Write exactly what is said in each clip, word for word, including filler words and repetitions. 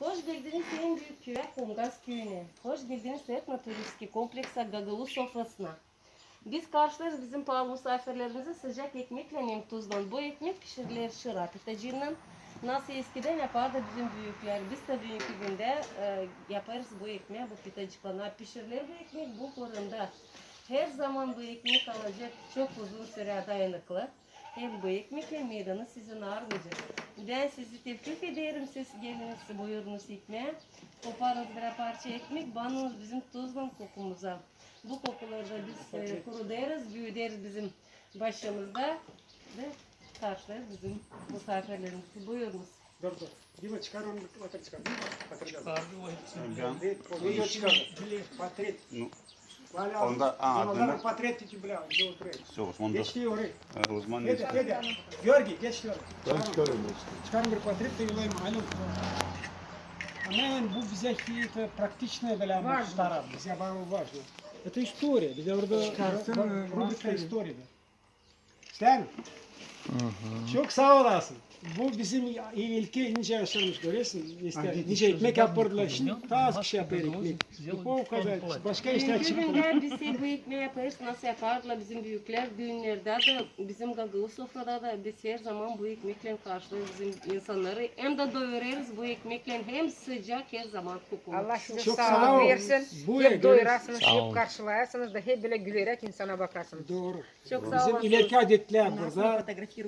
Hoş geldiniz en büük küüyä, Kumgaz küüyünä. Hoş geldiniz etnoturistski kompleksa Gagauz sofrasına. Biz karşılêêrız bizim paalı musaafirlerimizi sıcak ekmeklän hem tuzlan. Bu ekmek pişiriler şıra pitacıylan. Nasıl eskidän yapardı bizim büüklär. Biz dä büünkü gündä, e, yapêrız bu ekmeyi, bu pitacıklan. A pişiriler bu ekmek bu fırında. Herzaman bu ekmek kalacek çok uzun sürä dayanıklı. Hem bu ekmeklän meydanı sizin armayacek. Bän sizi teklif ederim, siz geliniz, buyurunuz ekmää. Koparınız bir parça ekmek, banınız bizim tuzlan kokumuza. Bu kokuları da biz, e, kurudêrız, büüderiz bizim başımızda ve karşılêêrız bizim musaafirlerimizi. Buyurunuz. Dur, dur. Dima, çıkar onu, otur, çıkar. Otur, gel. Çıkardı o hepsini. Bän Değil, onu da çıkar. Portret. Nu, Valla, onda, a, adını portret ki, bla, где portret? Всё, onda. Geçti orayı. E, o zaman Fedya, Fedya. Georgi, geç şöyle. Bän çıkarım. Çıkarın bir portret da yollayın. Alo. Ama yani bu bizä hep praktiçnaya, bölä, bizä bana važno. Это история. Bizä orada rubrika istoriya. Sen çok saa olasın. Bu bizim ilki nicä yaşamış, göreersin. Nicä ekmek yapardılar. Şindi taa az kişi yapêr ekmek. Duhovka da, başka işlär çıktı. Büünkü gündä biz hep bu ekmeyi yapêrız, nasıl yapardılar bizim büüklär. Düünnerdä dä, bizim gagauz sofrada da biz herzaman bu ekmeklän karşılêêrız bizim insannarı. Hem dä doyurêrız bu ekmeklän, hem sıcak, herzaman kokulu. Allah sizä saalık versin. Hep doyurasınız, hep karşılayasınız da hep bölä güleräk insana bakasınız. Dooru. Çok saa olasın. Bizim ilerki adetlär burada,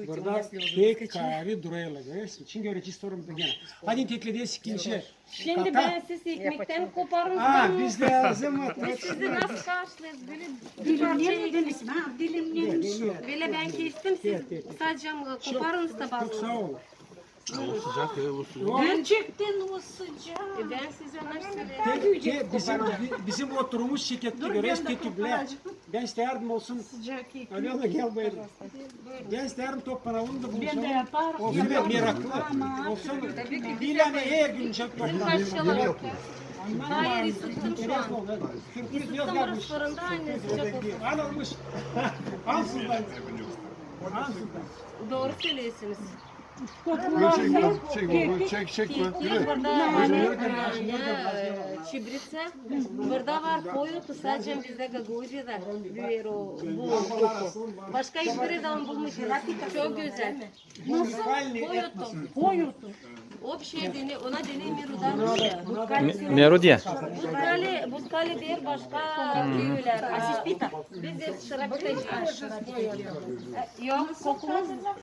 burada pek kaarı durêrlar, göreersin. Çünkü öyle sorumuz da genä. Hadi teklederiz ikinci. Şindi bän siz ekmektän koparın. A, biz lääzım. Biz sizi nasıl karşılêêrız? Bölä bir parça ekmek. Dilimlenmiş, ha, dilimlenmiş. Bölä bän kestim, siz sadecä koparınız da banınız. Çok saa olun. Gerçektän o sıcak. E, bän sizä nasıl söleerim? Te, te, bizim, bi-, bizim oturumuz şirkettä, göreersin, te, te, bölä. Bän isteerim olsun. Alena, gel buyurun. Bän isteerim toplanalım da buluşalım. Olsun meraklı. Olsun. Bilä ne, her gün nicä toplanalım. Hayır, ısıttım şu an. Sürpriz yazmış. Fırında aynı sıcak olsun. Almış. Al sizden. Al sizden. Dooru söleersiniz. Çek, çek, çek. Burada var, e, çibritsä, burada var koy otu, sadecä bizdä Gagauziyada büüyer o, bu koku. Başka hiçbir erdä onu bulmayacez. Çok gözäl. Nasıl? Koy otu. Koy otu. Общее deney, ona deney merudar. Me-, merudar. Butkali, butkali deer başka küülär. Asespita. Biz dä şırapita. Yok, kokumuz